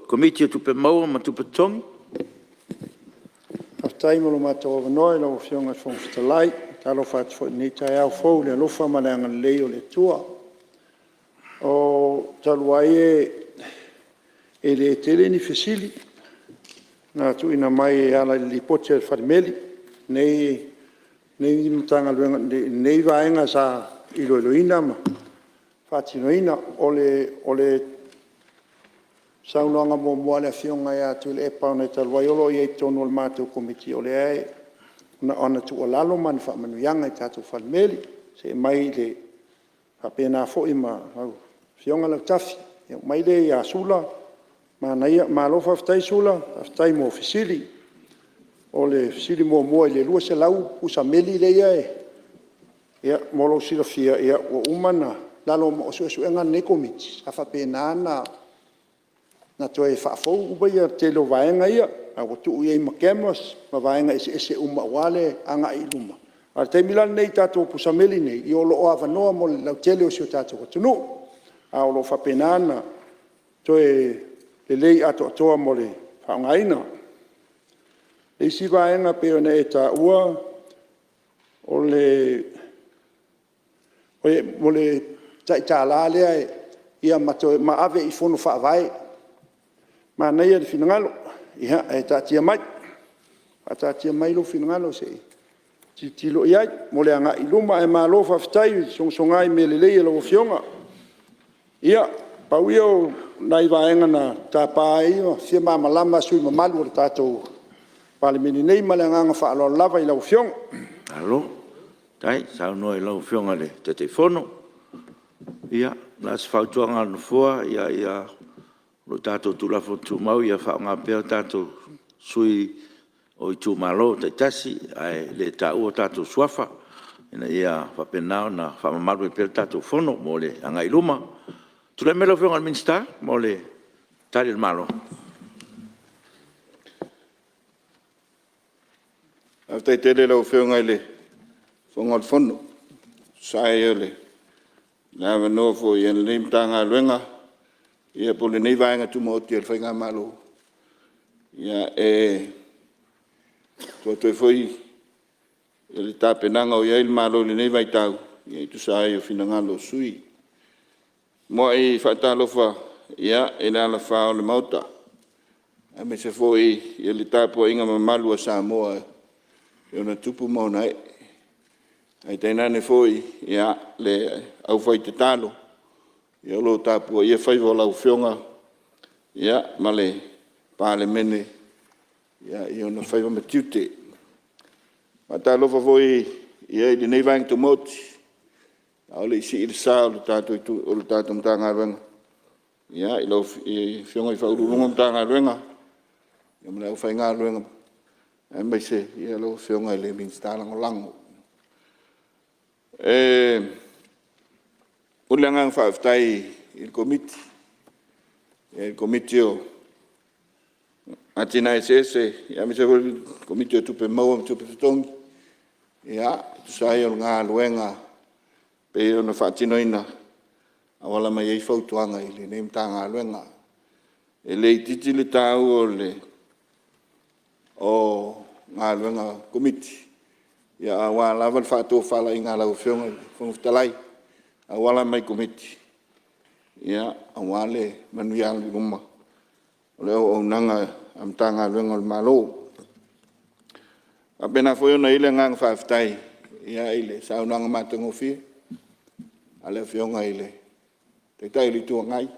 Komiti o Tupe Maua ma Tupe Totogi. Faafetai mo lo matou avanoa i lau Afioga i le Fofoga Fetalai. E faatalofa atu foi i lenei taeao fou i le alofa ma le agalelei o le Atua. Talu ai e le tele ni fesili na tuuina mai e ala i le Lipoti a le Falemeli i lenei vaega sa iloiloina ma faatinoina. O le saunoaga muamua a le Afioga ia Tuilaepa ona e talu ai o lo o i ai i totonu o le matou Komiti, o ana tuualalo ma ana faamanuiaga i le tatou Falemeli. See mai i le… faapena foi ma lau Afioga Lautafi. Ona oo mai lea ia Sula, manaia, malo faafetai Sula, faafetai mo fesili. O le fesili muamua i le 200 pusa meli lea e… Ia mo lou silafia ua uma ona… i lalo o suesuega a lenei Komiti sa faapena ona toe faafou uma le tele o vaega ia, a ua tuu i ai ma cameras ma vaega eseese uma aua le agai i luma. A o le taimi la lenei i tatou pusa meli nei, o lo o avanoa mo le lautele o si o tatou atunuu. Ae o lo o faapena ona toe lelei atoatoa mo le faaaogaina. O le isi vaega pei ona e taua o le tai $1 lea ma ave i Fono Faavae. Manaia le finagalo, ae taatia mai, faataatia mai lou finagalo se i tilotilo i ai mo le agai i luma. Ae malo faafetai le sogasoga i mea lelei a lau Afioga. Ia, pau ia o nai vaega na tapa ai ma fia malamalama sui usufono mamalu o le tatou Palemene nei. Ma le agaga faaaloalo lava i lau Afioga. Malo faafetai saunoa i lau Afioga i le Taitaifono. Ia, na o se fautuaga a le Nofoa, o lo tatou Tulafono Tumau ia faaaoga pea tatou sui o itumalo taitasi ae le taua tatou suafa ina ia faapena ona faamamalu ai pea le tatou Fono mo le agai i luma. Tulai mai lau Afioga i le Minisita mo le Tali a le Malo. Faafetai tele i lau Afioga i le Fofoga o le Fono e tusa ai o le avanoa foi o lenei Matagaluega po o lenei Vaega Tumaoti a le Faigamalo e tuu atu ai foi le tapenaga o i ai le Malo i lenei vaitau e tusa ai o finagalo o sui usufono. E muai faatalofa i le alafa o le Maota aemaise foi le tapuaiga mamalu a Samoa i ona tupu ma ona ee, ae tainane foi le aufaitatalo o lo o tapuaia faiva o lau Afioga ma le Palemene i ona faiva ma tiute. E faatalofa foi i lenei Vaega Tumaoti a o le i sii le sa o le tatou Matagaluega i Afioga i Ofisa Sili o Pulega o Matagaluega ma le aufaigaluega aemaise lau Afioga i le Minisita Lagolago. E momoli le agaga faafetai i le Komiti o Atinae Eseese aemaise foi o le Komiti o Tupe Maua ma Tupe Totogi e tusa ai o le galuega e pei ona faatinoina e auala mai ai fautuaga i lenei Matagaluega. E le itiiti le taua o galuega a Komiti aua lava le faatofalaiga a lau Afioga i le Fofoga Fetalai e auala mai i Komiti aua le manuia alo i luma o le auaunaga a Matagaluega a le Malo. E faapena foi ona i ai le agaga faafetai i le saunoaga matagofie a le Afioga i le Taitai o le Itu Agai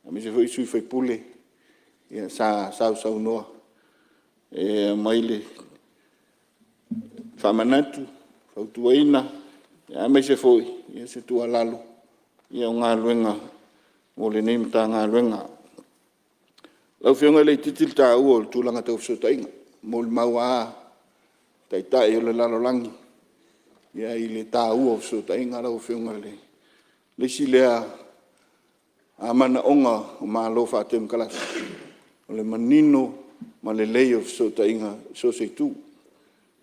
aemaise foi sui usufono sa sausaunoa e aumai le faamanatu, fautuaina aemaise foi se tuualalo o galuega mo lenei Matagaluega. Lau Afioga e le itiiti le taua o tulaga tau fesootaiga, e molimau lava Taitai o le lalolagi i le taua o fesootaiga lau Afioga. O le isi lea manaoga o Malo Faatemokarasi o le manino ma le lelei o fesootaiga i so o se itu,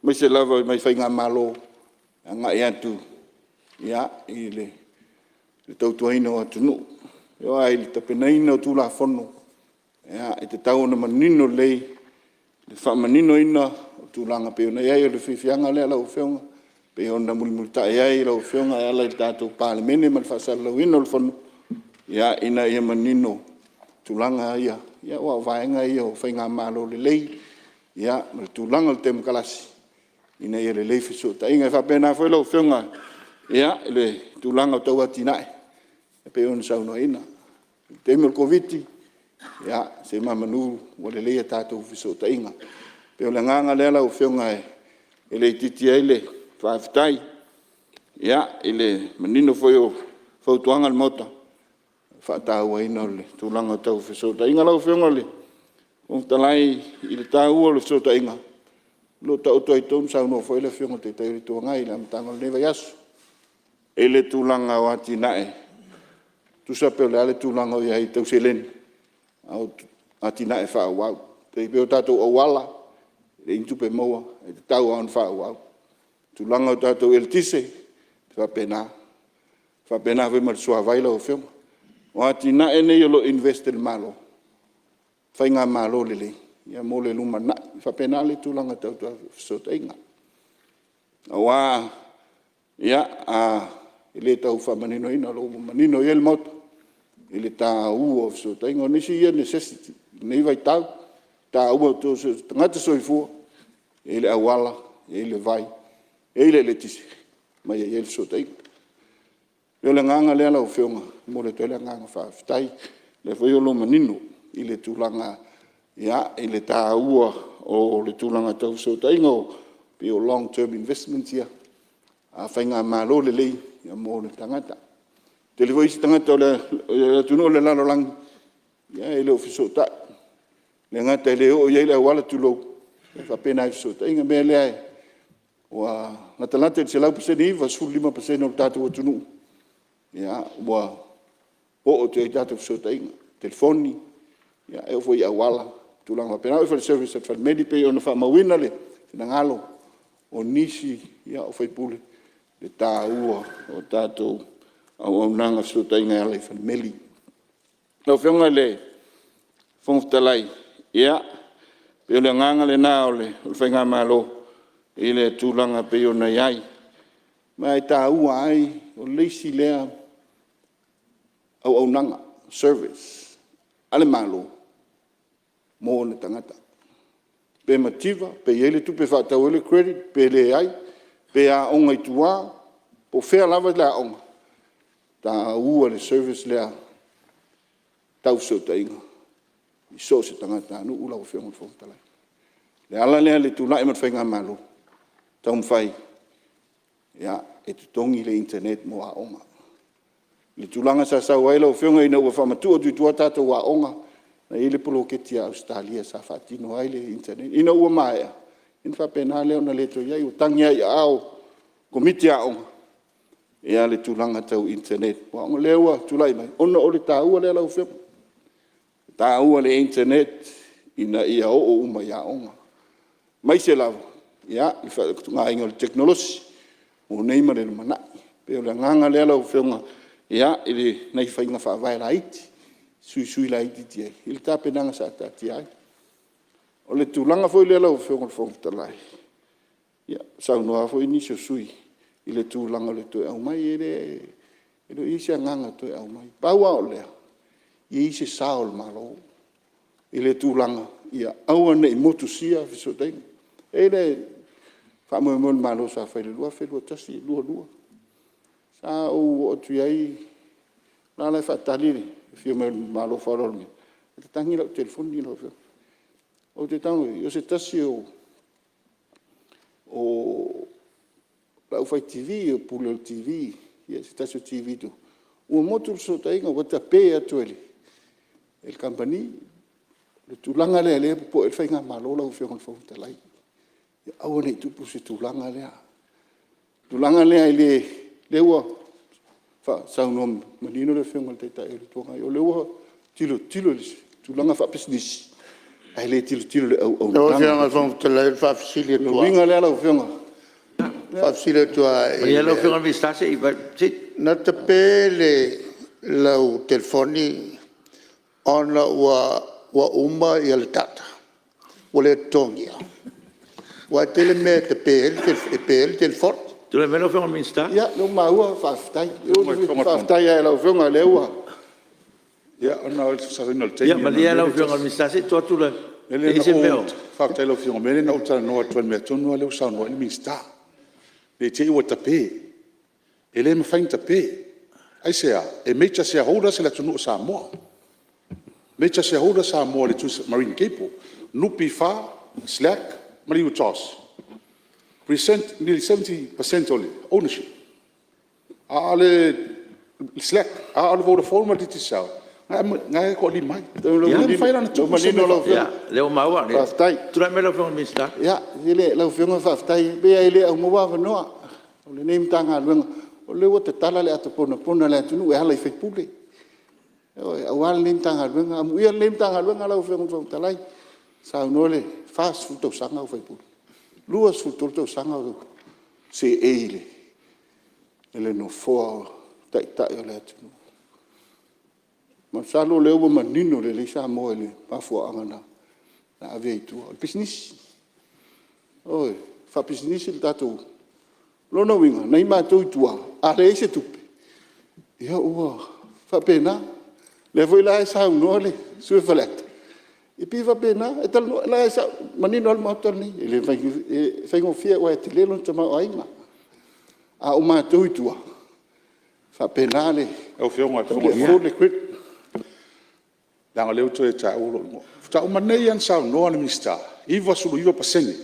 aemaise lava mai Faigamalo agai atu i le tautuaina o atunuu, e oo lava i le tapenaina o Tulafono. E tatau ona manino lelei le faamaninoina o tulaga e pei ona i ai. O le fiafiaga lea lau Afioga e pei ona mulimulitai ai lau Afioga e ala i le tatou Palemene ma le faasalalauina o le Fono ina ia manino tulaga ia, aua o vaega ia o Faigamalo lelei ma le tulaga o le Temokarasi ina ia lelei fesootaiga. E faapena foi lau Afioga i le tulaga tau atinae e pei ona saunoaina. I le taimi o le Koviti semeamanu ua lelei a tatou fesootaiga. E pei o le agaga lea lau Afioga e le itiiti ai le faafetai i le manino foi o fautuaga a le Maota i le faatauaina o le tulaga tau fesootaiga. Lau Afioga i le Fofoga Fetalai i le taua o fesootaiga o lo o taoto ai i totonu, saunoa foi le Afioga i le Taitai o le Itu Agai i le amataga o lenei vaiaso i le tulaga o atinae, tusa pe o le a le tulaga o i ai tau seleni a o atinae faaauau. E tai pei o tatou auala, e leai ni tupe maua ae tatau lava ona faaauau. Tulaga o tatou eletise, e faapena, faapena foi ma le suavai lau Afioga. O atinae nei o lo o invest e le Malo, Faigamalo lelei mo le lumanai. E faapena le tulaga tau fesootaiga aua e le tau faamaninoina o lo o ua manino i ai le Maota i le taua o fesootaiga. O nisi ia necessity i lenei vaitau, e taua so o se tagata soifua e i ai le auala, e i ai le vai, e i ai le eletise ma e i ai le fesootaiga. E pei o le agaga lea lau Afioga e momoli atu ai le agaga faafetai, o lea foi o lo o manino i le tulaga i le taua o le tulaga tau fesootaiga pei o long term investments ia a Faigamalo lelei mo tagata. E tele foi isi tagata o le atunuu o le lalolagi e le o fesootai, e le gata e le oo i ai le auala, tulou, ae faapena i fesootaiga. O le mea lea ua latalata i le 100%, 95% o le tatou atunuu ua oo atu i ai tatou fesootaiga, telefoni, e oo foi i auala ma tulaga faapena. E oo foi i le service a le falemeli e pei ona faamauina le finagalo o nisi o sui usufono i le taua o tatou auaunaga o fesootaiga e ala i falemeli. Lau Afioga i le Fofoga Fetalai, pei o le agaga lena o le Faigamalo i le tulaga e pei ona i ai, ma e taua ai. O le isi lea auaunaga, service a le Malo mo ona tagata. Pe mativa, pe i ai le tupe e faatau ai le credit pe leai, pe aoga i tua, po o fea lava le aoga, e taua le service lea tau fesootaiga i so o se tagatanuu lau Afioga i le Fofoga Fetalai. O le ala lea o le tulai mai o le Faigamalo taumafai e totogi le internet mo aoga. I le tulaga sa sau ai lau Afioga ina ua faamatuu atu i tua tatou aoga, na i ai le poloketi a Ausetalia sa faatino ai le internet. Ina ua maea ona faapena lea ona le toe i ai, ua tagi lava i aao o Komiti a Aoga ia le tulaga tau internet mo aoga. O lea ua tulai mai ona o le taua lea lau Afioga, e taua le internet ina ia oo uma i aoga aemaise lava le faaaogaina o le tekonolosi mo nei ma le lumanai. E pei o le agaga lea lau Afioga i nai faiga faavae laiti, suisui laitiiti ai i le tapenaga sa taatia ai. O le tulaga foi lea lau Afioga i le Fofoga Fetalai, saunoa foi nisi o sui usufono i le tulaga o le toe aumai. E le o i ai se agaga e toe aumai, pau lava o lea ia i ai se sao o le Malo i le tulaga ia aua nei motusia fesootaiga. E i ai le faamoemoe o le Malo sa fai i le 2021, 2022, sa ou oo atu i ai o la e faatali le afio mai o le Malo faaaloalo mai, ae tatagi lau telefoni lau Afioga. Ou te tago i ai o se tasi o le aufai TV, o le Pule o le TV i se tasi o TV ua motu le fesootaiga ua tape atu e le kamupani. O le tulaga lea o lea e popoe ai le Faigamalo lau Afioga i le Fofoga Fetalai, ia aua nei tupu se tulaga lea. O le tulaga lea, lea ua saunoa manino le Afioga i le Taitai o le Itu Agai, o lea ua tilotilo i le tulaga faapisinisi ae le tilotilo i le auaunaga. Lau Afioga i le Fofoga Fetalai ou te faafesili atu atu lava. O le uiga lea lau Afioga. Faafesili atu lava i Malie lau le… Afioga i le Minisita se i… Na tape lau telefoni ona ua ua uma le data ua le totogia? Aua e tele mea e tape ai le telefoni. Tulai mai lau Afioga i le Minisita. Ia o lea ua maua faafetai. Faafetai lava i lau Afioga o lea ua… Ia malie lau Afioga i le Minisita se i tuu atu le… Faafetai i lau Afioga, o le mea lea na ou talanoa atu ai i le mea tonu lava lea ua saunoa i ai le Minisita, ne i te i ua tape. E le mafai ona tape. Aisea? E major shareholders le atunuu o Samoa, major shareholder Samoa i le Tusi Marine Cable, NPF, SLAC ma le UTOS represent nearly 70% o le ownership. A o le SLAC, a o le Vodafone ma le Digicel na e toalima ai. E le mafai la ona tupu se mea faapena. Ia o lea ua maua. Tulai mai lau Afioga i le Minisita. Lau Afioga faafetai. E leai e le aumaua avanoa o lenei Matagaluega, o lea ua tatala le ata ponapona a le atunuu e ala i sui usufono, ioe, aua lenei Matagaluega. Amuia lenei Matagaluega lau Afioga i le Fofoga Fetalai, saunoa le 40 tausaga o ou faipule, 23 tausaga o ou seei i le Nofoa o Taitai o le atunuu. Masalo o lea ua manino lelei Samoa i le mafuaaga na ave ai i tua, o le pisinisi, ioe, faapisinisi le tatou… O lona uiga o nai matou i tua a leai se tupe ia ua faapena. O lea foi la e saunoa le sui usufono o Faleata, e pei e faapena, e manino lava le Maota lenei e le faigofie aua e tele lona tamaoaiga, a o matou i tua, e faapena le… Lau Afioga i le Fofoga Fetalai, leaga o lea ua toe taua lou igoa. Faatoa uma nei lava ona saunoa le Minisita, e 99%,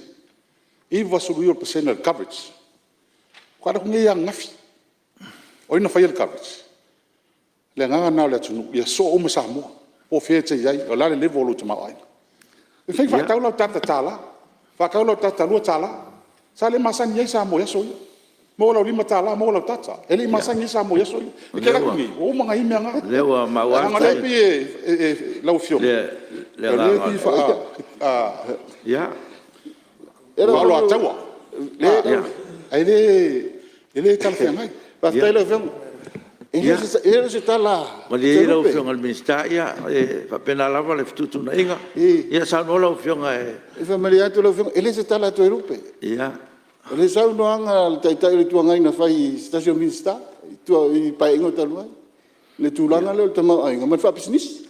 99% o le coverage. Faatoa alu atu nei lava ananafi. O ai na faia le coverage? O le agaga lena o le atunuu ia soo uma Samoa po o fea e te i ai a o le a le level o lou tamaoaiga. E mafai ona faatau lau data $1, faatau lau data $2. Sa le masani ai Samoa i aso ia, maua lau $5 maua lau data. E le i masani ai Samoa i aso ia. E te alu atu nei ua uma ona i ai mea na. Leaga o lea e pei e… lau Afioga o lea e pei e faaoloataua ae le talafeagai. Faafetai lau Afioga. E le o se tala Malie ia lau Afioga i le Minisita, e faapena lava le fetuutuunaiga. Ia saunoa lau Afioga. E faamalie atu lau Afioga, e le o se tala a Toelupe. O le saunoaga a le Taitai o le Itu Agai na fai i se tasi o Minisita i le Paeaiga talu ai i le tulaga lea o le tamaoaiga ma le faapisinisi. E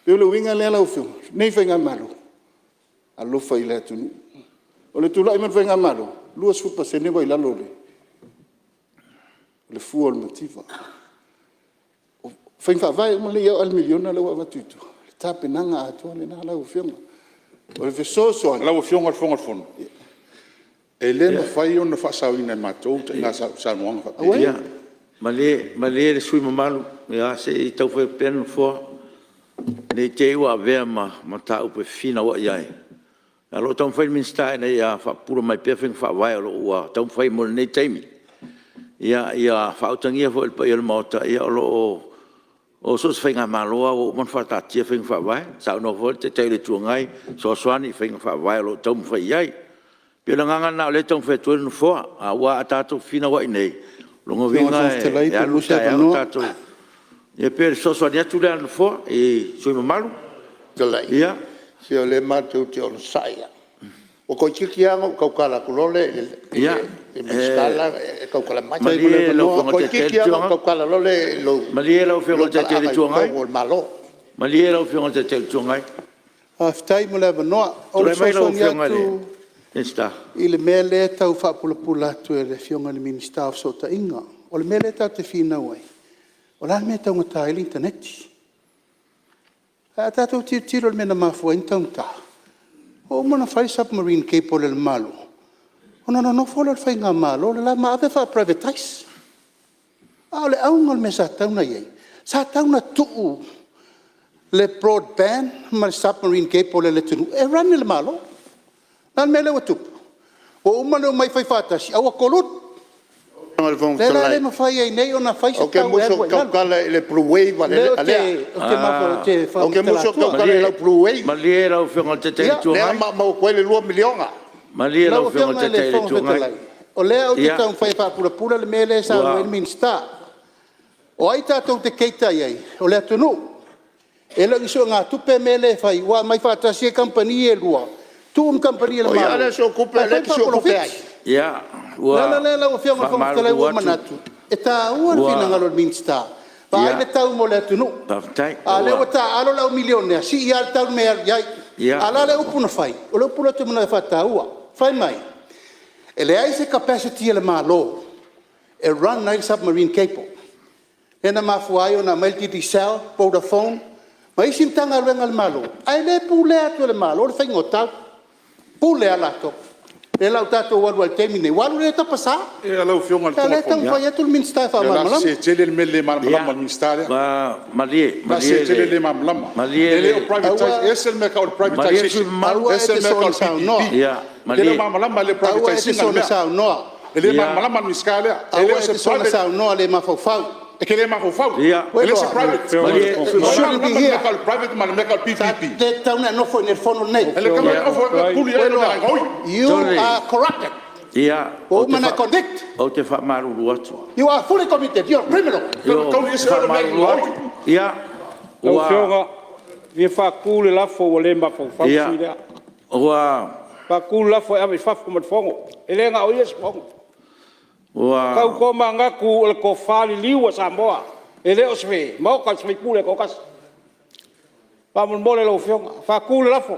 pei o le uiga lea lau Afioga, o lenei Faigamalo, alofa i le atunuu. O le tulai mai o le Faigamalo, e 20% ua i lalo o le fua o le mativa. O faiga faavae uma nei e oo lava i le miliona lea ua avatu i tua, o le tapenaga atoa lena lau Afioga. O le fesoasoani. Lau Afioga i le Fofoga o le Fono, e le mafai ona faasaoina e matou ituaiga saunoaga faapea. Ia malie le sui usufono mamalu, se i tau fai atu pea le Nofoa, ne i te i ua avea ma mataupu e fefinauai ai. Ae o lo o taumafai le Minisita ina ia faapupula mai pea faiga faavae o lo o ua taumafai mo lenei taimi. Ia faautagia foi e le paia o le Maota, o so o se Faigamalo lava ua uma ona faataatia faiga faavae. Na saunoa foi le Taitai o le Itu Agai e fesoasoani i faiga faavae o lo o taumafai i ai. E pei o le agaga lena o lea e taumafai atu ai le Nofoa, aua a tatou fefinauai nei, o lona uiga e alu le taeao o tatou… Ia pei o le fesoasoani atu lea a le Nofoa i sui usufono mamalu. Se o lea matou te onosai lava. Ua toeitiiti lava ona ou tautala atu loa lea i le Minisita le la e tautala mai. Toeitiiti lava ona ou tautala loa lea i lou talaaga i totonu o le Malo. Malie lau Afioga i le Taitai o le Itu Agai. Faafetai mo le avanoa. O le Tulai mai lau fesoasoani Afioga i le atu Minisita. i le mea lea e tau faapulapula atu e le Afioga i le Minisita o Fesootaiga. O le mea lea tatou te finau ai, o le a le mea e taugata ai le initaneti? Ae a tatou tilotilo i le mea na mafua ai ona taugata, ua uma ona fai le submarine cable a le Malo ona nonofo lea o le Faigamalo le la ma ave faa-privatize. A o le auga o le mea sa tatau ona i ai, sa tatau ona tuu le broadband ma le submarine cable a le atunuu e run e le Malo. O le a le mea lea ua tupu? Ua uma ona omai fai faatasi ae ua kolulu. O lea la e le mafai ai nei ona fai se Ou te tau e musu alu ou ai te i lalo. tautala i le blue wave a O lea Lea. ou te Ou te faamatala musu ou te atu. tautala i lau blue wave Malie lau Afioga i le Taitai o le Itu lea na Agai. maumau atu ai le $2 miliona. Malie lau Lau Afioga Afioga i i le le Taitai o le Fofoga Itu Agai. Fetalai, o lea ou te taumafai e faapulapula le mea lea e saunoa ai le Minisita. O ai tatou te cater i ai? O le atunuu. E le o ni suegatupe le mea lea e fai ua aumai faatasi ai kamupani ia e lua, tuu ni kamupani a le Malo O i a lea e sue tupe ae lea fai e te sue tupe ai? faapolofiti. O le ala lea lau Afioga i le Fofoga Fetalai ua ou manatu, e taua le finagalo o le Minisita, vaai le tau mo le atunuu. A o lea ua taaalo le au milionea, sii lava le tau i le mea e alu i ai. A o le a le upu na fai? O le upu lea ou te manao e faataua. Fai mai, e leai se capacity a le Malo e run ai le submarine cable, lea na mafua ai ona aumai le Digicel, Vodafone ma isi Matagaluega a le Malo, ae le pulea atu e le Malo le faiga o tau, e pule lava latou. O lea la ua tatou alu ai i le taimi lenei, ua alu lea tapasa. Lau Afioga i le A o lea Fofoga e taumafai atu le Minisita e Fetalai, o le a faamalamalama. sese tele le mea le malamalama o le Minisita lea. Malie O le a sese tele le le malamalama. Malie E le le o privatize, e ese le mea e tau o le sui privatization, usufono mamalu. Aua ese e le te mea e tau o soona le saunoa. PPP. E te le o malamalama i le Aua e privatization te ina le soona mea. saunoa. E le malamalama le Minisita lea. E le Aua o e se te soona private. saunoa le mafaufau. E te le mafaufau. E le o se private. Malie le O sui e usufono mamalu. malamalama i le mea e tau o le private ma le mea e tau o le Sa PPP? le tatau ona e nofo i inei i le fono lenei. E le tatau ona e nofo e puli oe e le mea gaoi. You are corrupted. Ua uma ona e convict. Ou te faamalulu atu. You are fully committed, you are criminal. E faamalulu atu. Lau Afioga, e fia faatu le lafo, Ua le mafaufau le sui usufono lea. Faatu le lafo, E ave i fafo ma le Fono. E le na o ia se Fono. Tau tomanatu o le tofa liliu a Samoa, e le o se Maota o se sui usufono e toatasi. Faamolemole lau Afioga, faatu le lafo.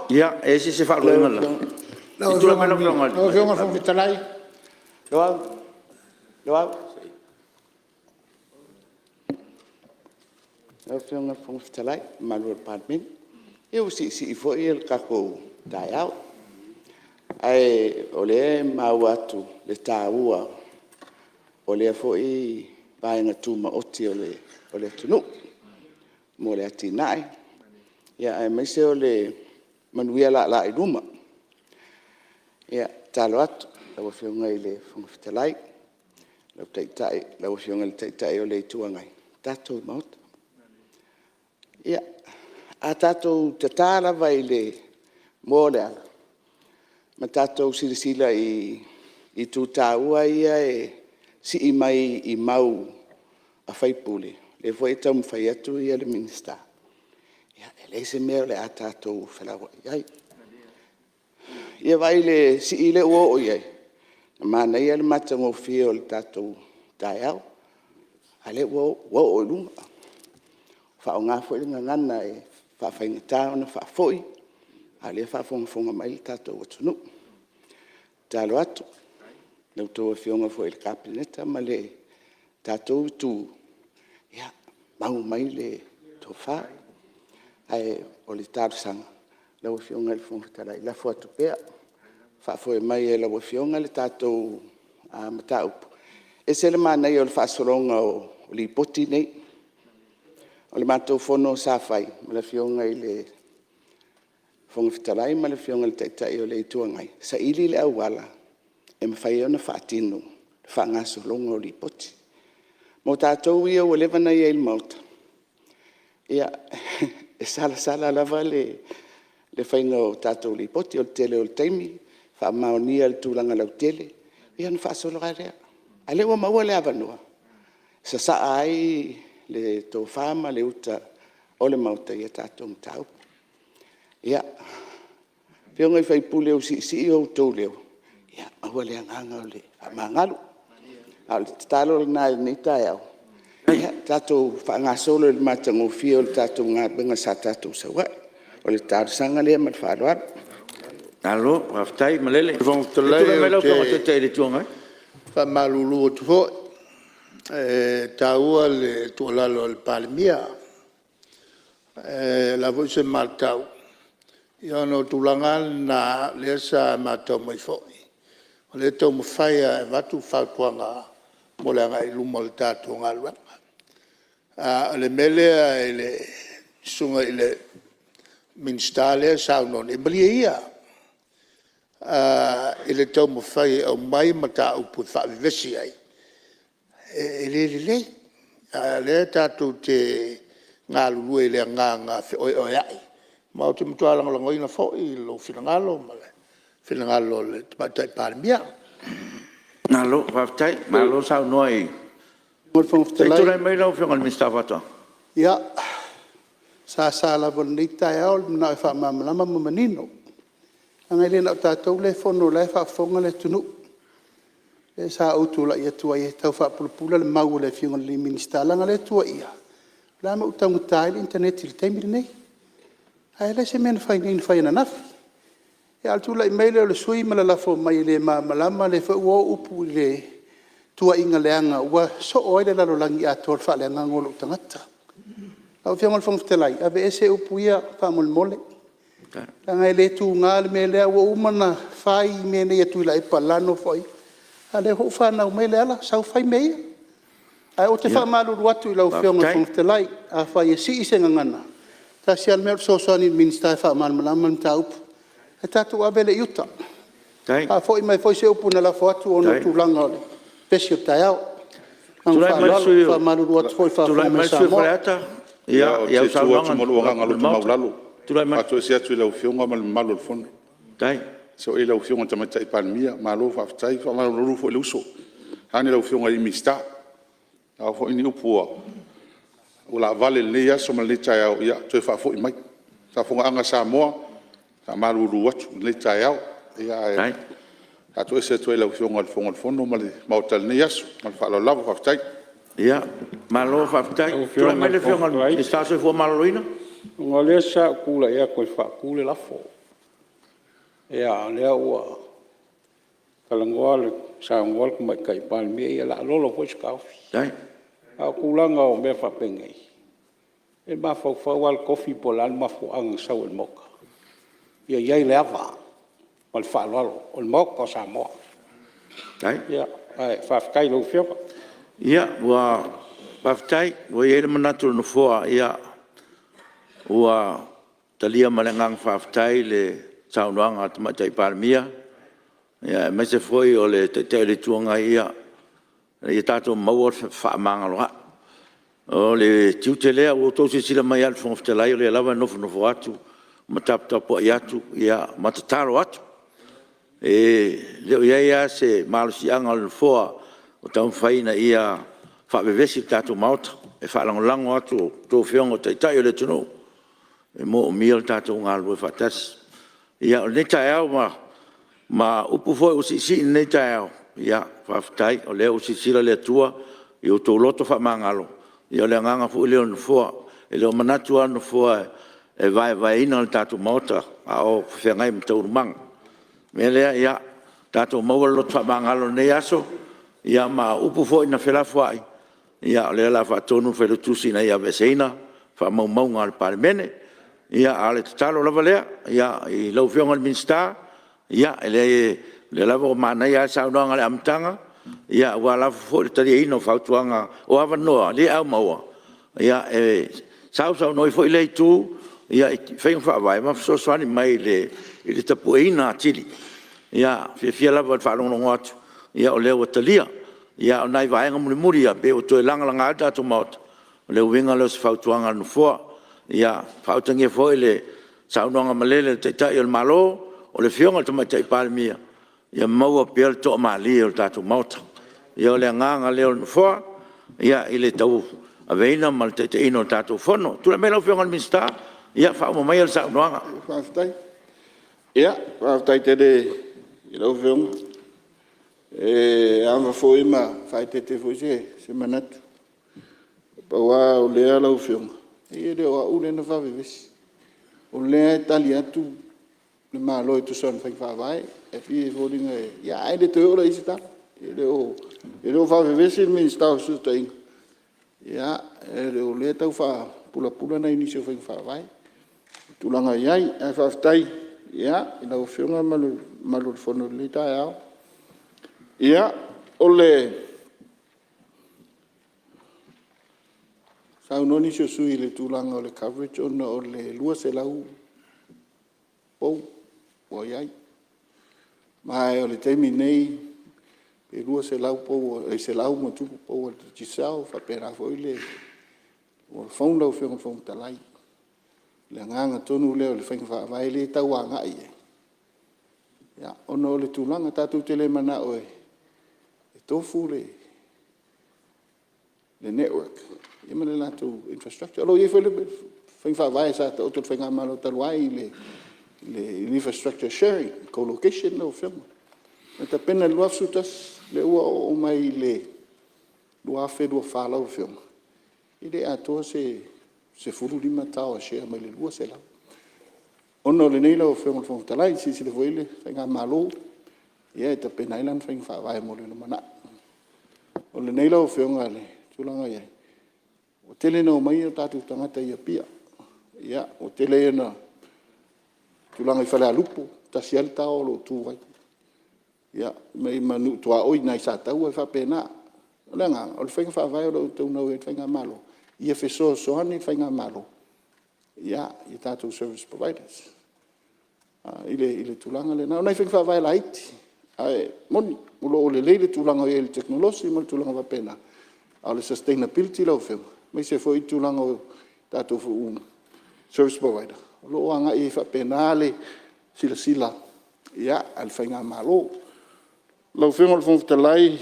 Ia, e i ai se isi e faalavelave? Se i tulai mai lau Afioga i le Lau Afioga i le Fofoga Fetalai… Loau, Loau. Lau Afioga i le Fofoga Fetalai ma le mamalu o le Palemene, ia ua siisii foi le tatou taeao, ae o lea e maua atu le taua o lea foi vaega tumaoti o le atunuu mo le atinae, aemaise o le manuia laalaa i luma. E tatalo atu i lau Afioga i le Fofoga Fetalai, lau Afioga i le Taitai o le Itu Agai, le tatou Maota, ia, a tatou tata lava i le moa o le ala ma tatou silasila i itu taua ia e sii mai i mau a sui usufono, lea foi e taumafai atu le Minisita, ia e leai se mea o le a tatou felauai ai. Ia vaai i le sii lea ua oo i ai? E manaia le matagofie o le tatou taeao, a o lea ua oo i luga, faaaoga foi le gagana e faafaigata ona faafoi a o lea e faafogafoga mai le tatou atunuu. E tatalo atu i a outou Afioga foi i le Kapeneta ma le tatou Itu, ia mau mai le tofa. Ae o le talosaga, lau Afioga i le Fofoga Fetalai, lafo atu pea, faafoe mai e lau Afioga le tatou mataupu. E ese le manaia o le faasologa o Lipoti nei. O le matou fono sa fai ma le Afioga i le Fofoga Fetalai ma le Afioga i le Taitai o le Itu Agai, saili le auala e mafai ai ona faatino le faagasologa o Lipoti. Mo tatou ia ua leva ona i ai i le Maota, ia, e salasala lava le faiga o tatou Lipoti. O le tele o le taimi faamaonia i le tulaga lautele ia ona faasolo lava lea. A o lea ua maua le avanoa e sasaa ai le tofa ma le uta o le Maota i a tatou mataupu. Ia, Afioga i sui usufono ua siisii outou leo, ia maua le agaga o le faamagalo. A o le tatalo lena i lenei taeao, ia tatou faagasolo i le matagofie o le tatou galuega sa tatou sau ai. O le talosaga lea ma le faaaloalo. Malo faafetai malele. Fofoga Se i tulai Fetalai mai ou lau te Afioga i le Taitai o le Itu Agai. faamalulu atu foi, e taua le tuualalo a le Palemia. Ae o le a foi se matau, ia ona o tulaga lava na o lea sa matau mai foi, o lea e taumafai lava e avatu fautuaga mo le agai i luma o le tatou galuega. A o le mea lea i le Susuga i le Minisita lea e saunoa nei, malie ia i le taumafai e aumai mataupu e faavevesi ai, e le lelei. A o lea tatou te galulue i le agaga feoeoea'i ma ou te matua lagolagoina foi lou finagalo ma le finagalo o le Tamaitai Palemia. Malo faafetai, malo saunoa. Lau Afioga i le Fofoga Se i Fetalai… tulai mai lau Afioga i le Minisita o Faatoaga. Ia, sasa lava o lenei taeao le manao e faamalamalama ma manino, leaga e le na o tatou lea e fono o la e faafofoga le atunuu. Lea sa ou tulai atu ai e tau faapulapula le mau a le Afioga i le Minisita, leaga o lea e tuuaia, o le a le mea ua taugata ai le internet i le taimi lenei, ae leai se mea na fai nei na fai ananafi. A o le tulai mai lea o le sui usufono ma le lalafo mai e le malamalama, lea foi ua oo upu i le tuuaiga leaga ua soo ai le lalolagi atoa i le faaleagaga o lou tagata. Lau Afioga i le Fofoga Fetalai, aveese upu ia faamolemole, leaga e le tuga le mea lea, ua uma ona fai mea nei e Tuilaepa i le la Nofoaiga, a o lea foi ua fanau mai Leala, sau fai mea ia. Ae ou te faamalulu atu i lau Afioga i le Fofoga Fetalai, afai e sii se gagana, e tasi lava le mea o le fesoasoani i le Minisita e faamalamalama le mataupu, ae tatou ave lea i uta. Faafoi mai foi se upu na lafo atu ona o tulaga o le pesi o le taeao. Ma le faaaloalo. E faamalulu atu foi i le faafofoga mai a Samoa. Ia, ou te tu atu ma lou agaga loto maualalo e faatoese atu i lau Afioga ma le mamalu o le Fono. E sao ai lau Afioga i le Tamaitai Palemia, malo faafetai. E faamalulu foi i le uso, vaeane lau Afioga i le Minisita. O a foi ni upu ua laavale i lenei aso ma lenei taeao, ia toe faafoi mai. Le faafofogaaga a Samoa, e faamalulu atu i lenei taeao, ae faatoese atu ai i lau Afioga i le Fofoga o le Fono ma le Maota i lenei aso. Ma le faaaloalo lava. Faafetai. Malo faafetai. Tulai mai lau Afioga i le Minisita o le Soifua Maloloina. Ona o lea sa ou tulai atu e faatu le lafo, a o lea ua saunoa le Tamaitai Palemia, ia o le a lolo foi se taofi. A o tulaga o mea faapenei, e mafaufau lava le tofi po o le a le mafuaaga na sau ai i le Maota. Ia i ai le ava ma le faaaloalo, o le Maota o Samoa. Ae faafetai i lau Afioga. Faafetai. Ua i ai le manatu o le Nofoa, ua talia ma le agaga faafetai le saunoaga a le Tamaitai Palemia, aemaise foi o le Taitai o le Itu Agai, ia tatou maua le fefaamagaloai. O le tiute lea, ua outou silasila mai lava i le Fofoga Fetalai o lea lava e nofonofo atu ma taputapuai atu ma tatalo atu. E le o i ai lava se malosiaga o le Nofoa o taumafai ina ia faavevesi le tatou Maota. E faalagolago atu i a outou Afioga o Taitai o le atunuu, e moomia lo tatou galulue faatasi. Ia, o lenei taeao ma upu foi ua siisii i lenei taeao, ia faafetai o lea ua silasila le Atua i outou loto faamagalo. Ia o le agaga foi lea o le Nofoa. E le o manatu lava le Nofoa e vaevaeina le tatou Maota a o feagai ma taualumaga. O le mea lea, ia tatou maua le loto faamagalo i lenei aso, ma o upu foi na felafoai, o lea o le a faatonu le Failautusi ina ia aveeseina faamaumauga a le Palemene. Ia, a o le tatalo lava lea i lau Afioga i le Minisita, e leai o lea lava ua manaia lava le saunoaga i le amataga, aua lava foi le taliaina o fautuaga, o avanoa lea a maua, e sausaunoa ai foi lea Itu i faiga faavae ma fesoasoani mai i le tapueina atili. E fiafia lava i le faalogologo atu o lea ua talia. A o nai vaega mulimuli ia pei ua toe lagalaga ai le tatou Maota, o le uiga lea o se fautuaga a le Nofoa. Ia faautagia foi le saunoaga malele a le Taitai o le Malo, o le Afioga i le Tamaitai Palemia, ia maua pea le toamalie o le tatou Maota. Ia o le agaga lea o le Nofoa i le tauaveina ma le taitaiina o le tatou Fono. Tulai mai lau Afioga i le Minisita, faauma maia le saunoaga. Faafetai. Ia, faafetai tele i lau Afioga. E ava foi ma faaeteete foi se manatu. Pau lava o lea lau Afioga, e le o au lea na vavevesi, o lea e tali atu le Malo e tusa o ana faiga faavae. Ae pei e foliga e… ae le toe oo la i ai se tala. E le o vavevesi le Minisita o Fesootaiga, o lea e tau faapulapula nai nisi o faiga faavae i tulaga e i ai. Ae faafetai i lau Afioga ma le mamalu o le fono i lenei taeao. Ia, saunoa nisi o sui usufono i le tulaga o le coverage ona o le 200 pou ua i ai. Ma o le taimi nei e 200+ pou a le Digicel, faapena foi le Vodafone lau Afioga i le Fofoga Fetalai. O le agaga tonu lea o le faiga faavae lea e tau agai i ai, ona o le tulaga, tatou te le mananao e tofu le le network ma le latou infrastructure. O lo o i ai foi le faiga faavae sa taoto a le Faigamalo talu ai i le infrastructure sharing co-location lau Afioga. Na tapena i le 2011 lea ua oo mai i le 2024 lau Afioga, e le atoa se 15 tower share mai le 200. Ona o lenei lau Afioga i le Fofoga Fetalai, silasila foi i ai le Faigamalo e tapena ai lana faiga faavae mo le lumanai. O lenei lau Afioga i le tulaga ua i ai, ua tele ina omai o tatou tagata i Apia, ua tele ina tulaga i Falealupo e tasi lava le tower o lo o tu ai, ia ma nuu tuaoi i ina i Sataua e faapena. O le agaga o le faiga faavae o lo o taunau i ai le Faigamalo ia fesoasoani le Faigamalo i tatou service providers i le tulaga lena. O nai faiga faavae laiti ae moni o lo o lelei le tulaga o i ai i le tekonolosi ma tulaga faapena, a o le sustainability lau Afioga aemaise foi le tulaga o tatou service provider o lo o agai ai faapena le silasila a le Faigamalo. Lau Afioga i le Fofoga Fetalai,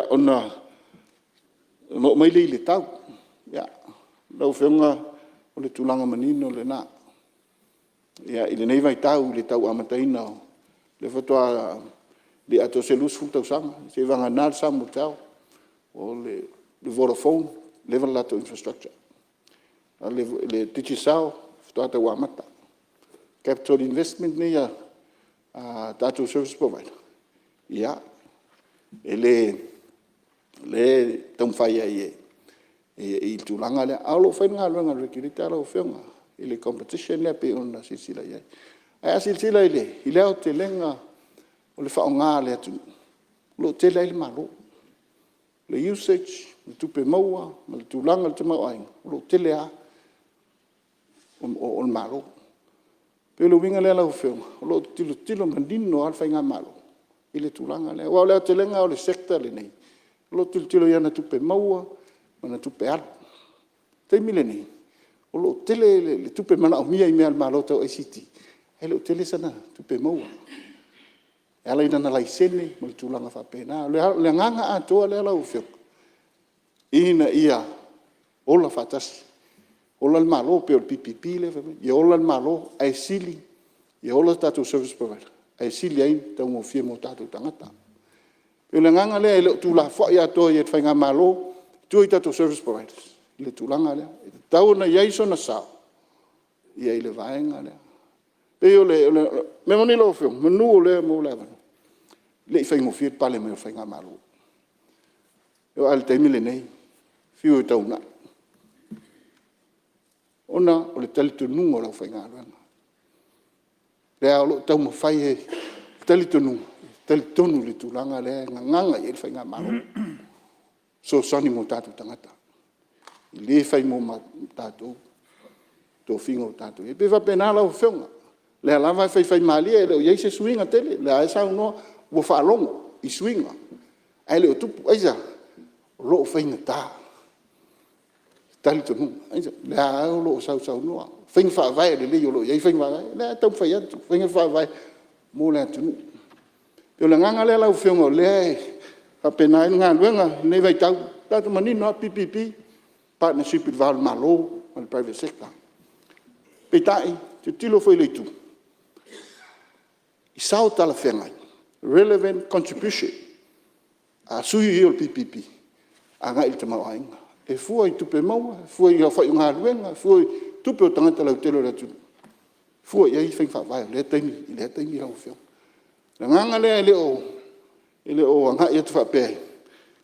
ona oo mai lea i le tau. Lau Afioga o le tulaga manino lena i lenei vaitau i le tau amataina lea faatoa le atoa se 20 tausaga seiavagana le SamoaTel, o le Vodafone ua leva le latou infrastructure, a o le Digicel faatoa tau amata. Capital investment nei a tatou service provider ia lea e taumafai ai i le tulaga lea, ae o lo o fai le galuega a le Regulator lau Afioga i le competition lea pei ona silasila i ai. Ae a silasila i le aotelega o le faaaoga a le atunuu, o lo o tele ai le Malo, le usage o tupe maua ma le tulaga o le tamaoaiga o lo o tele lava o le Malo. E pei o le uiga lea lau Afioga o lo o tilotilo manino lava le Faigamalo i le tulaga lea. Aua o le aotelega o le sector lenei o lo o tilotilo i ana tupe maua ma ana tupe alu. O le taimi lenei o lo o tele le tupe manaomia i mea a le Malo tau ICT ae le o tele sana tupe maua e ala i lana laisene ma tulaga faapena. O le agaga atoa lea lau Afioga ina ia ola faatasi, ola le Malo pei o le PPP lea fai mai, ia ola le Malo ae sili ia ola tatou service provider ae sili ai ona taugofie mo tatou tagata. E pei o le agaga lea e le o tuulafoai atoa i ai e le Faigamalo i tua i tatou service providers i le tulaga lea. E tatau ona i ai sona sao i le vaega lea. E pei o le mea moni lau Afioga, manu o lea e maua le avanoa, e le i faigofie le pale mai o le Faigamalo. E oo lava i le taimi lenei, fiu e taunai ona o le talitonuga o le aufaigaluega, lea o lo o taumafai e talitonuga, e talitonu i le tulaga lea e gagaga i ai le Faigamalo, e fesoasoani mo tatou tagata. E le fai mo tatou tofiga ua tatou i ai. E pei e faapena lau Afioga, o lea lava e faifaimalie e le o i ai se suiga tele, o lea lava e saunoa ua faalogo i suiga ae le o tupu. Aisea? O lo o faigata talitonuga. O lea lava o lo o sausaunoa, faiga faavae lelei o lo o i ai faiga faavae. O lea lava e taumafai atu, faiga faavae mo le atunuu. E pei o le agaga lea lau Afioga o lea e faapena ai le galuega i lenei vaitau, e vaai atu manino lava PPP, partnership i le va o le Malo ma le Private Sector. Peitai, tilotilo foi i le itu i sao talafeagai, relevant contribution a sui ia o le PPP agai i le tamaoaiga. E fua i tupe maua, e fua i aofai o galuega, e fua i tupe o tagata lautele o le atunuu, e fua i ai faiga faavae o lea taimi i lea taimi lau Afioga. O le agaga lea e le o agai atu faapea,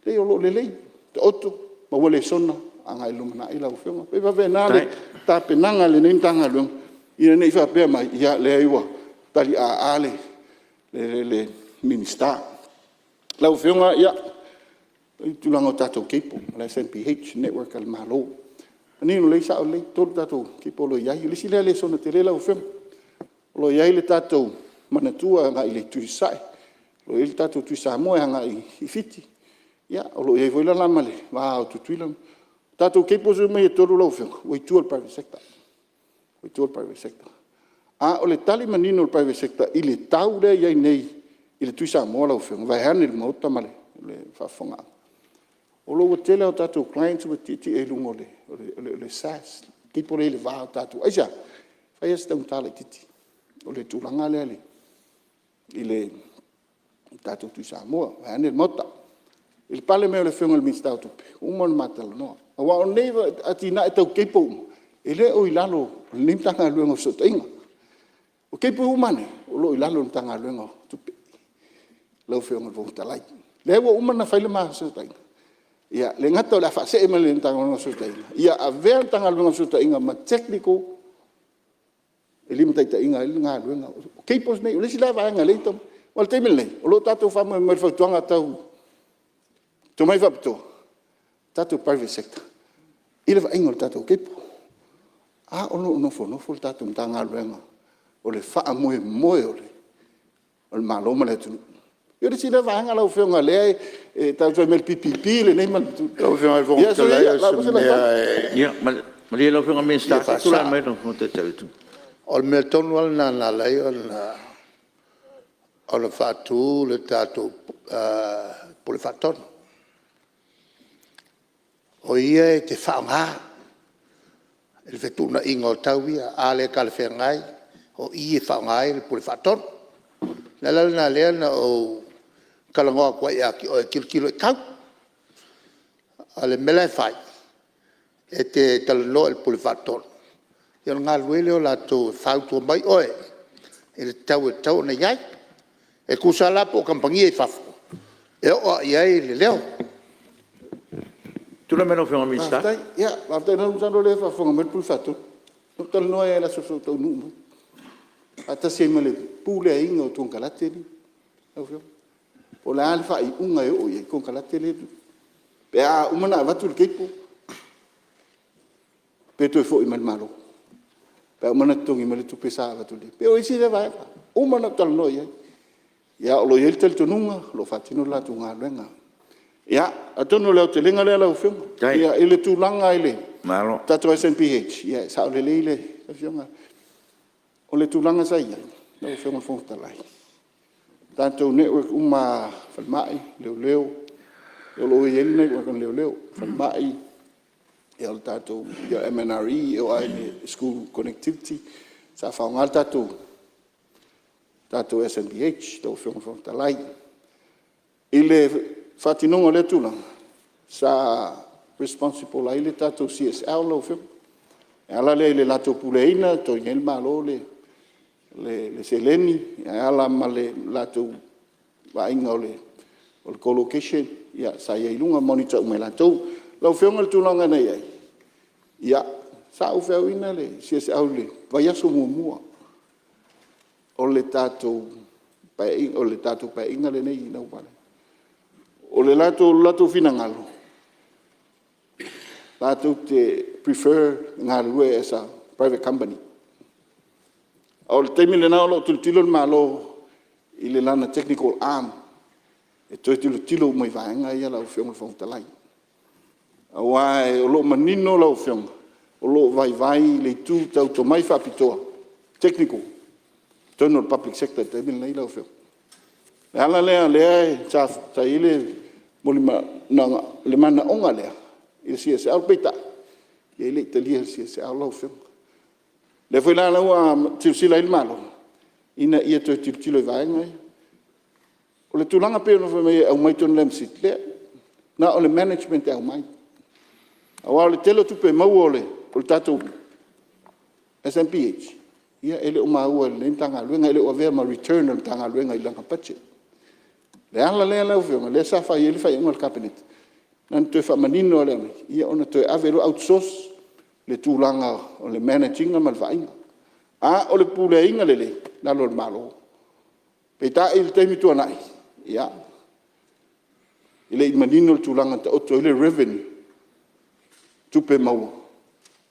leai o lo o lelei, taoto maua lesona agai i le lumanai lau Afioga. E pei e faapena le tapenaga a lenei Matagaluega ina ne i faapea mai, ia leai ua tali aa le Minisita. Lau Afioga i le tulaga o tatou cable o le SNBH le network a le Malo, e manino lelei sao lelei e tolu tatou cable o lo o i ai. O le isi lea lesona tele lau Afioga, o lo o i ai le tatou Manatua agai i le itu i Sasae, o lo o i ai le tatou Tuisamoa e agai i Fiti, o lo o i ai foi la ma le va o Tutuila. O tatou cables uma ia e tolu lau Afioga ua i tua i le private sector, ua i tua i le private sector. A o le tali manino a le private sector i le tau lea e i ai nei i le Tuisamoa lau Afioga vaeane le Maota ma le faafofogaaga. O lo o ua tele a tatou clients ua tietie i luga o le SaaS le cable lea i le va o tatou. Aisea? E fai lava si taugata laitiiti o le tulaga lea i le tatou Tuisamoa vaeane le Maota. I le pale mai o le Afioga i le Minisita o Tupe ua uma ona ma talanoa aua o nei atinae tau cable uma e le o i lalo o lenei Matagaluega o Fesootaiga. O cable uma lava nei o lo o i lalo o le Matagaluega o Tupe lau Afioga i le Fofoga Fetalai. O lea ua uma ona fai le ma fesootaiga, e le gata o le a faasee mai le Matagaluega o Fesootaiga, ia avea le Matagaluega o Fesootaiga ma technical e limataitaiina ai le galuega. O cables nei, o le isi lea vaega lea e tatau… Aua o le taimi lenei o lo o tatou faamoemoe i le fautuaga tau tomai faapitoa tatou private sector i le vaaiga o le tatou cable, a o lo o nofonofo le tatou Matagaluega o le faamoemoe o le Malo ma le atunuu. Ia o le isi lea vaega lau Afioga lea e tatou te fai mai i le PPP lenei… Ia soia Lau Afioga i le Fofoga Fetalai o se mea e Ia malie lau Afioga i le Minisita fia se i tulai faasao. mai lau Afioga i le Taitai o le Itu Agai. O le mea tonu lava lena na ala ai ona faatu le tatou Pule Faatonu, o ia e te faaaoga i le fetuunaiga o tau ia. A le talafeagai o i e faaaoga ai le Pule Faatonu. O le ala lena lea na ou talanoa atu ai ia te oe e tilotilo i tau. A o le mea la e fai e te talanoa i le Pule Faatonu ia ona galulue ai lea o latou e fautua mai oe i le tau e tatau ona i ai. E tusa la po o kamupani ia i fafo e oo lava i ai le leo. Tulai mai lau Afioga i le Minisita. Faafetai. Ia faafetai masalo o lea e faafofoga mai le Pule Faatonu. Na ou talanoa ai lava i le aso na ou taunuu mai ai faatasi ai ma le puleaina o konekarate ia lau Afioga. Po o le a le faaiuga e oo i ai konekarate ia pe a uma ona avatu le cable pe toe foi mai i le Malo pe a uma ona totogi mai le tupe sa avatu. E pei o isi ia vaega ua uma ona ou talanoa i ai. Ae o lo o i ai le talitonuga o lo o faatino le latou galuega. Ia atonu o le aotelega lea lau Afioga. I le tulaga i le tatou SNBH, ia e sao lelei lau Afioga. O le tulaga sa i ai lau Afioga i le Fofoga Fetalai, o tatou network uma lava falemai, leoleo, o lo o i ai le network a leoleo, falemai, o le tatou MNRE e oo lava i le school connectivity sa faaaoga le tatou SNBH lau Afioga i le Fofoga Fetalai. I le faatinoga o lea tulaga sa responsible ai le tatou CSL lau Afioga e ala lea i le latou puleaina, e totogi ai e le Malo le seleni e ala ma le latou vaaiga o le colocation sa i ai i luga, monitor uma e latou. Lau Afioga i le tulaga na i ai, ia sa ou feauina le CSL i le vaiaso muamua o le tatou Paeaiga lenei. O le latou finagalo latou te prefer e galulue as a private company. A o le taimi lena o lo o tilotilo le Malo i lana technical arm e toe tilotilo uma i vaega ia lau Afioga i le Fofoga Fetalai. Aua o lo o manino lau Afioga o lo o vaivai le itu tau tomai faapitoa, technical i totonu o le public sector i le taimi lenei lau Afioga. O le ala lea lea sa i ai le manaoga lea i le CSL peitai e le i talia e le CSL lau Afioga. O lea foi la ua silasila i ai le Malo ina ia toe tilotilo i vaega ia. O le tulaga pei ona fai mai e aumai totonu o le MCIL, leai, na o le management e aumai aua o le tele o tupe maua a le tatou SNBH e le o maua e lenei Matagaluega, e le o avea ma return a le Matagaluega i lana budget. O le ala lea lau Afioga lea sa fai ai le faaiuga a le Kapeneta na ona toe faamanino lava o le mea ona toe ave loa outsource le tulaga o le manage ina ma le vaaiga. A o le puleaina lelei, i lalo o le Malo. Peitai i le taimi tuanai, e le i manino le tulaga na taoto ai le revenue, tupe maua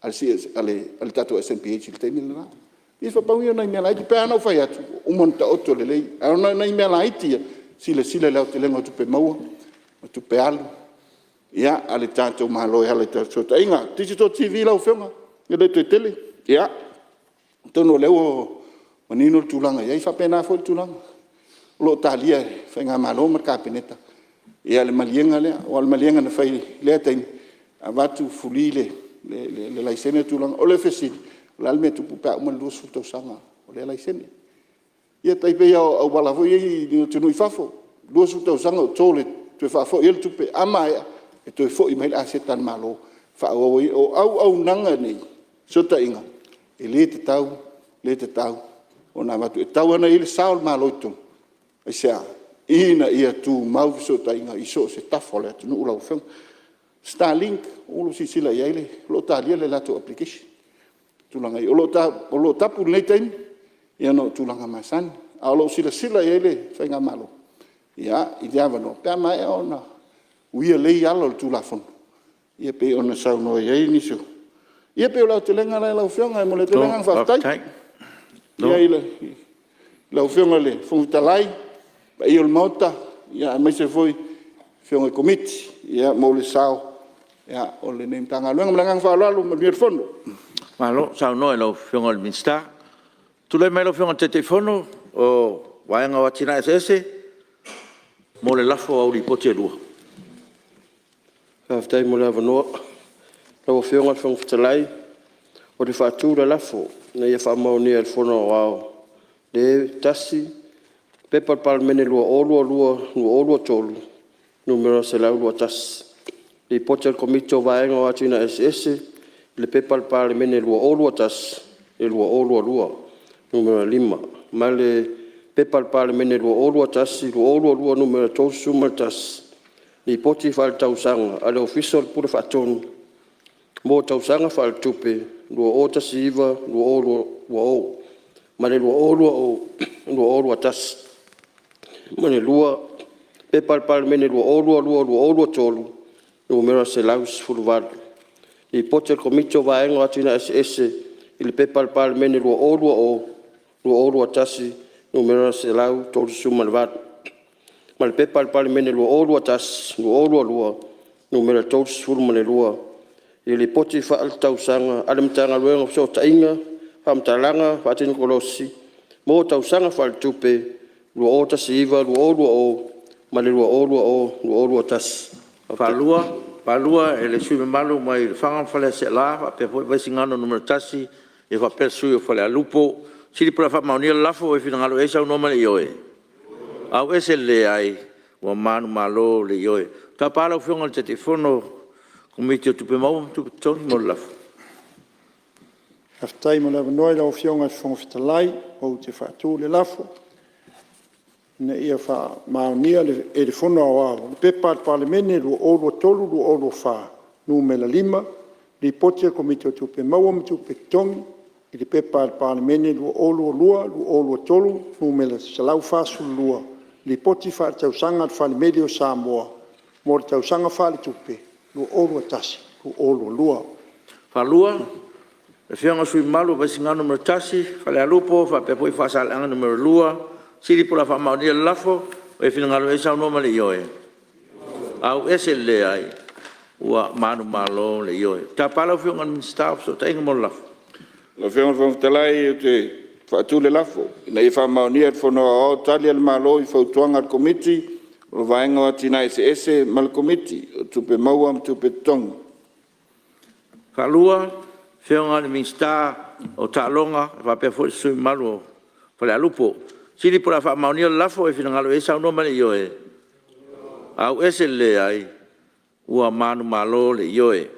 a le tatou SNBH i le taimi lena. Ia pau ia o nai mea laiti. E pei lava ona ou fai atu ua uma ona taoto lelei, ae o nai mea laiti ia, silasila i le aotelega o tupe maua ma tupe alu a le tatou Malo e ala i fesootaiga. Digital TV lau Afioga e le toe tele, ia atonu o lea ua manino le tulaga e i ai, e faapena foi le tulaga o lo o talia e le Faigamalo ma le Kapeneta. le maliega lea. Aua o le maliega na fai i lea taimi, avatu free le laisene tulaga. O le fesili, o le a le mea e tupu pe a uma le 20 tausaga o lea laisene? Ia e tai pei lava o auala foi ia i atunuu i fafo, 20 tausaga o toll e toe faafoi ai le tupe, a maea e toe foi mai le aseta a le Malo e faaauau ai. O auaunaga nei o fesootaiga e le tatau, le tatau ona avatu, e tatau lava ona i ai le sao o le Malo i totonu. Aisea? Ina ia tumau fesootaiga i so o se tafa o le atunuu lau Afioga. Starlink ua ou silasila i ai o lo o talia le latou application i tulaga ia. O lo o tapu i lenei taimi ona o tulaga masani, a o lo o silasila i ai le Faigamalo i le avanoa pe a maea ona uia lelei ala o le Tulafono e pei ona saunoa i ai nisi o… Ia pei o le aotelega lea lau Afioga e momoli atu ai le agaga faafetai i lau Afioga i le Fofoga Fetalai, le paia o le Maota aemaise foi Afioga i Komiti mo le sao o lenei Matagaluega. Ma le agaga faaaloalo manuia le fono. Malo saunoa i lau Afioga i le Minisita. Tulai mai lau Afioga i le Taitaifono o le Vaega o Atinae Eseese mo le lafo o au Lipoti e 2. Faafetai mo le avanoa lau Afioga i le Fofoga Fetalai. Ou te faatu le lafo, Ina ia faamaonia e le Fono Aoao le 1. P.P.2022/2023 Nu.121, Lipoti a le Komiti o Vaega o Atinae Eseese i le P.P.2021/2022 Nu.5 ma le P.P.2021/2022 Nu.31, Lipoti Faaletausaga a le Ofisa o le Pule Faatonu mo le Tausaga Faaletupe 2019/2020 ma le 2020/2021; ma le 2. P.P.2022/2023 Nu.118, Lipoti a le Komiti o Vaega o Atinae Eseese i le P.P.2020/2021 Nu.138, ma le P.P.2021/2022 Nu.32, Lipoti Faaletausaga a le Matagaluega o Fesootaiga, Faamatalaga Faatekonolosi mo tausaga faaletupe 2019/2020 ma le 2020/2021. Faafetai. 2 e le sui usufono mamalu mai Lefaga ma Faleaseela faapea foi Vaisigano Nu.1 faapea le sui usufono o Falealupo. O le a fesili pe o le a faamaonia le lafo, ua e finagalo i ai saunoa ma le ioe. Auese le leai. Ua manumalo le Ioe. Ou te tapa lau Afioga i le Taitaifono o le Komiti o Tupe Maua ma Tupe Totogi mo le lafo. Faafetai mo le avanoa i lau Afioga i le Fofoga Fetalai ou te faatu le lafo, Ina ia faamaonia e le Fono Aoao le P.P.2023/2024 Nu.5, Lipoti a le Komiti o Tupe Maua ma Tupe Totogi i le P.P.2022/2023 Nu.142, Lipoti Faaletausaga a le Falemeli o Samoa mo le Tausaga Faaletupe 2021/2022. 2. Afioga i le sui usufono mamalu o Vaisigano Nu.1, Falealupo faapea foi Faasaleleaga Nu.2. Fesili po o le a faamaonia le lafo. Ua e finagalo i ai saunoa ma le ioe. Auese le leai. Ua manumalo le Ioe. Ou te tapa lau Afioga i le Minisita o Fesootaiga mo le lafo. Lau Afioga i le Fofoga Fetalai ou te faatu le lafo, Ina ia faamaonia e le Fono Aoao Tali a le Malo i Fautuaga a le Komiti o le Vaega o Atinae Eseese ma le Komiti o Tupe Maua ma Tupe Totogi. 2. Afioga i le Minisita o Taaloga faapea foi le sui usufono mamalu o Falealupo. Fesili po o le a faamaonia le lafo. Ua e finagalo i ai saunoa ma le ioe. Auese le leai. Ua manumalo le Ioe.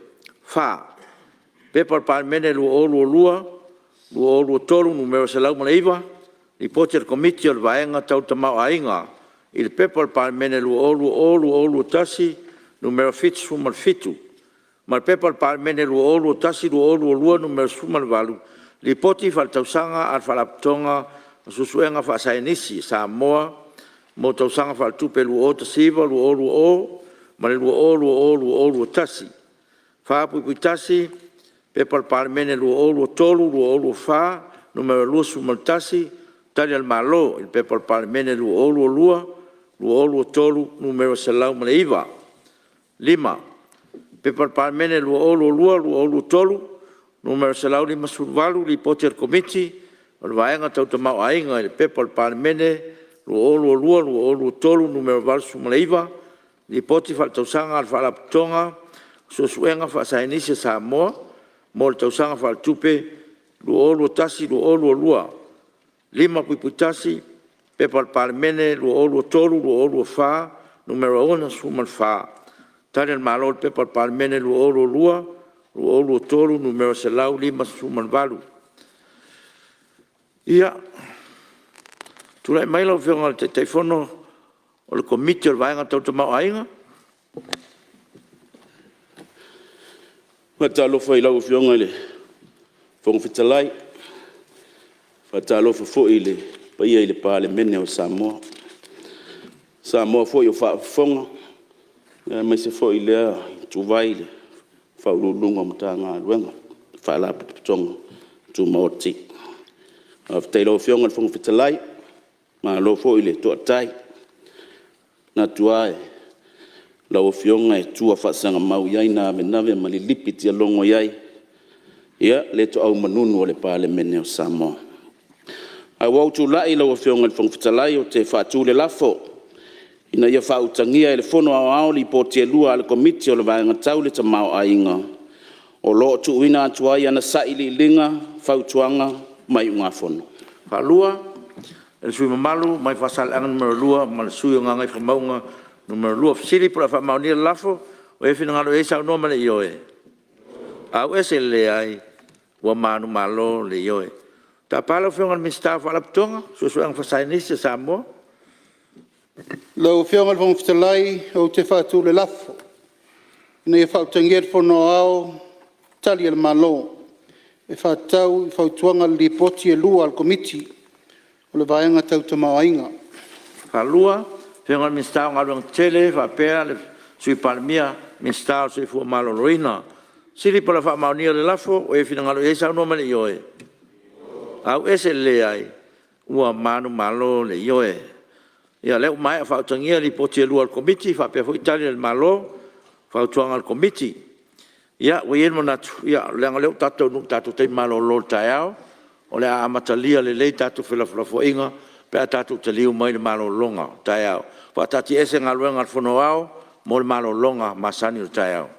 4. P.P.2022/2023 Nu.109, Lipoti a le Komiti o le Vaega Tau le Tamaoaiga i le P.P.2020/2021 Nu.77 ma le P.P.2021/2022 Nu.18, Lipoti Faaletausaga a le Faalapotopotoga o Suesuega Faasaienisi a Samoa mo le Tausaga Faaletupe 2019/2020 ma le 2020/2021. 4.1. P.P.2023/2024 Nu.21, Tali a le Malo i le P.P.2022/2023 Nu.109. 5. P.P.2022/2023 Nu.158, Lipoti a le Komiti o le Vaega Tau le Tamaoaiga i le P.P.2022/2023 Nu.89, Lipoti Faaletausaga a le Faalapotopotoga o Suesuega Faasaienisi a Samoa mo le Tausaga Faaletupe 2021/2022; 5.1. P.P.2023/2024 Nu.64. Tali a le Malo i le P.P.2022/2023 Nu.158. Ia, tulai mai lau Afioga i le Taitaifono o le Komiti o le Vaega Tau le Tamaoaiga. E faatalofa i lau Afioga i le Fofoga Fetalai, faatalofa foi i le paia i le Palemene o Samoa, Samoa foi o faafofoga aemaise foi lea ituvai i Ofisa Sili o Pulega o Matagaluega ma Faalapotopotoga Tumaoti. Faafetai i lau Afioga i le Fofoga Fetalai, malo foi le toatai. E manatu lava o lau Afioga e tua faasagamau i ai navenave ma lilipi tialogo i ai le toau manunu o le Palemene o Samoa. Ae ua ou tulai lau Afioga i le Fofoga Fetalai ou te faatu le lafo, Ina ia faautagia e le Fono Aoao Lipoti e lua a le Komiti o le Vaega Tau le Tamaoaiga o lo o tuuina atu ai ana Sailiiliga, Fautuaga ma Iugafono. E faataatia a le mamalu mai Faasaleleaga 2 ma le sui usufono o Gagaifomauga 2. O le fesili po o le a faamaonia le lafo. Ua i ai finagalo e i ai saunoa ma le ioe. Ua manumalo le Ioe. Ou te tapa lau Afioga i le Minisita o Faalapotopotoga Suesuega Faasaienisi a Samoa. Lau Afioga i le Fofoga Fetalai ou te faatu le lafo, Ina ia faautagia e le Fono Aoao Tali a le Malo e faatatau i Fautuaga o le Lipoti e lua a le Komiti o le Vaega Tau le Tamaoaiga. Faafetai i lau Afioga i le Minisita o Galuega Tetele faapea le Sui Palemia, Minisita o le Soifua Maloloina. O le fesili po o le a faamaonia le lafo. Ua e finagalo i ai saunoa ma le ioe. Ua manumalo le Ioe. Ia o lea ua maea faautagia Lipoti e lua a le Komiti faapea foi Tali a le Malo i Fautuaga a le Komiti. Ia ua i ai le manatu leaga o lea ua tatou taunuu i le tatou taimi malolo o le taeao, o le a amatalia lelei tatou felafolafoaiga pe a tatou taliu mai le malologa o le taeao. Ua faataatiaese Galuega a le Fono Aoao mo le malologa masani o le taeao.